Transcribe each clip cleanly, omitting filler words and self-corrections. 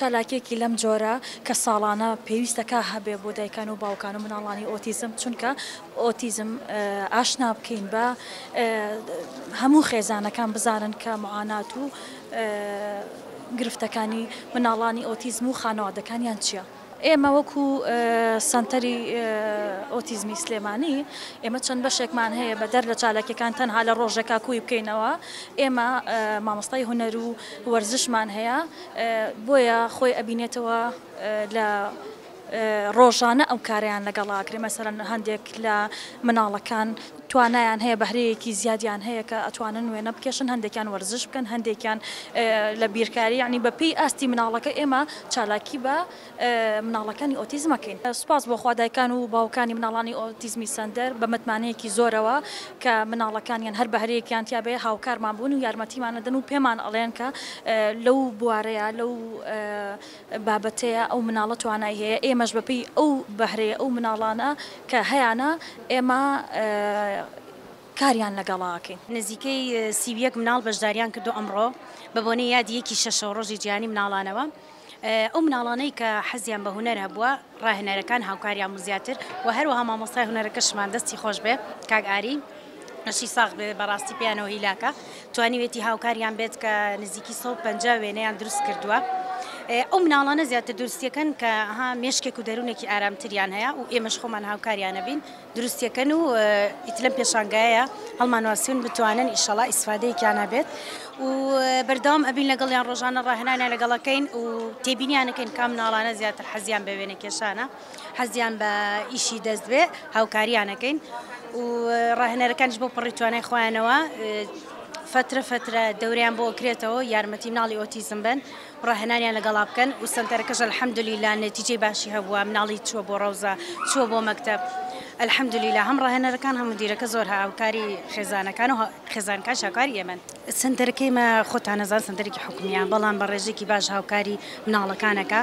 چالاکیەکی لەم جۆرە کە ساڵانە پێویستەکە هەبێ بۆ دایکان و باوکان و مناڵانی ئۆتیزم، چونکە ئۆتیزم ئاشنا بکەین بە هەموو خێزانەکان بزانن کە معانات و گرفتەکانی مناڵانی ئۆتیزم و خانەوادەکانیان چییە. ئێمە وەکو سەنتەری ئۆتیزمی سلێمانی ئێمە چەند بەشێکمان هەیە بەدەر لە چالاکیەکان تەنها لە ڕۆژێکا کوی بکەینەوە، ئێمە مامۆستای هونەر و وەرزشمان هەیە، بۆیە خۆی ئەبینێتەوە لە ڕۆژانە ئەو کارەیان لەگەڵا ئەکرێ. مەسەلەن هەندێک لە مناڵەکان توانایان هەیە، بەهرەیەکی زیادیان هەیە کە ئەتوانن وێنە بکێشن، هەندێکیان وەرزش بکەن، هەندێکیان لە بیرکاری، یعنی بە پێی ئاستی مناڵەکە ئێمە چالاکی بە مناڵەکانی ئۆتیزم ئەکەین. سوپاس بۆ خوا دایکان و باوکانی مناڵانی ئۆتیزمی سەندەر بە متمانەیەکی زۆرەوە کە مناڵەکانیان هەر بەهرەیەکیان تیا بێ هاوکارمان بوون و یارمەتیمان ئەدەن و پێمان ئەڵێن کە لەو بوارەیە لەو بابەتەیە ئەو مناڵە توانای هەیە، ئێمەش بەپێی ئەو بەهرەیە ئەو مناڵانە کە هەیانە ئێمە کاریان لەگەڵا ئەکەین. نزیکەی 31 مناڵ بەشداریان کردو ئەمڕۆ بە بۆنەی یادی یەکی شەشەوە ڕۆژی جیهانی مناڵانەوە. ئەو مناڵانەی کە حەزیان بە هونەر هەبووە ڕاهێنەرەکان هاوکاریان بوو زیاتر و هەروەها مامۆستای هونەرەکەشمان دەستی خۆش بێ کاک ئاری لەشی ساغ بێ، بەڕاستی پێیانەوە هیلاکە، توانیوێتی هاوکاریان بێت کە نزیکی 150 وێنەیان دروست کردووە. ئەو مناڵانە زیاتر دروستیەکەن کە ها مێشکێک و دەروونێکی ئارامتریان هەیە و ئێمەش خۆمان هاوکاریانە بین دروستیەکەن و ئیتلەم پێشانگایە هەڵمانواسیون بتوانن ئیشەڵا ئیسفادەیەکیان هەبێت و بەردەوام ئەبین لەگەڵیان، ڕۆژانە ڕاهێنانیان لەگەڵەکەین و تێبینیانەکەین کام مناڵانە زیاتر حەزیان بە وێنەکێشانە، حەزیان بە ئیشی دەست بێ، هاوکاریانەکەین و ڕاهێنەرەکانیش بۆ پڕی توانای خۆیانەوە فترە فترە دەوریان بۆ ئەکرێتەوە یارمەتی مناڵی ئۆتیزم بن و ڕاهێنانیان لەگەڵا بکەن و سەنتەرەکەش الحەمدولیلا نەتیجەی باشی هەبووە، مناڵی چووە بۆ ڕەوزە، چووە بۆ مەکتەب، الحەمدولیلا هەم ڕاهێنەرەکان هەم مدیرەکە زۆر هاوکاری خێزانەکان و خێزانەکانش هاوکاری ئێمەن. سەنتەرەکەی مە خۆتان ئەزان سەنتەرێکی حکومیە، بەڵام بە ڕێژێکی باش هاوکاری مناڵەکانەکە،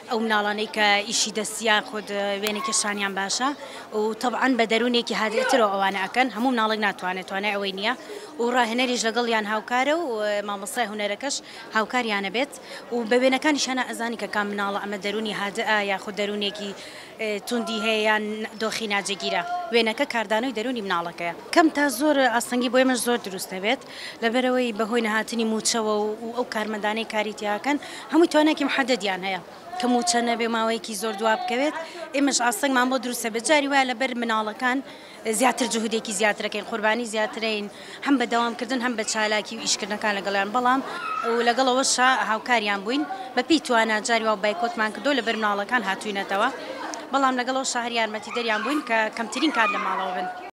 ئەو مناڵانەی کە ئیشی دەستیان خود وێنەکێشانیان باشە و تەبعەن بە دەروونێکی هادئترەوە ئەوانە ئەکەن، هەموو مناڵێک ناتوانێت، توانای ئەوەی نییە و ڕاهێنەریش لەگەڵیان هاوکارە و مامۆستای هونەرەکەش هاوکاریانە بێت و بە وێنەکانیشیانە ئەزانی کە کام مناڵە ئەمە دەروونی هادئە یاخود دەروونێکی توندی هەیە یان دۆخی ناجێگیرە، وێنەکە کاردانەوەی دەروونی مناڵەکەیە. کەم تا زۆر ئاستەنگی بۆ ئێمەش زۆر دروست دەبێت، لەبەرئەوەی بەهۆی نەهاتنی مووچەوە و ئەو کارمەندانەی کاری تیاکەن هەمووی توانایەکی محەدەدیان هەیە، کە مووچە نەبێ ماوەیەکی زۆر دوا بکەوێت ئێمەش ئاستەنگمان بۆ دروست دەبێت. جاری وایە لەبەر مناڵەکان زیاتر جهودێکی زیاترەکەین، قوربانی زیاترین هەم بە دەوامکردن هەم بە چالاکی و ئیشکردنەکان لەگەڵیان، بەڵام و لەگەڵ ئەوەشا هاوکاریان بووین بە پێی توانا، جاری وا بایکۆتمان کردو لەبەر مناڵەکان هاتووینەتەوە، بەڵام لەگەڵ ئەوەشا هەر یارمەتیدەریان بووین کە کەمترین کات لە ماڵەوە بن.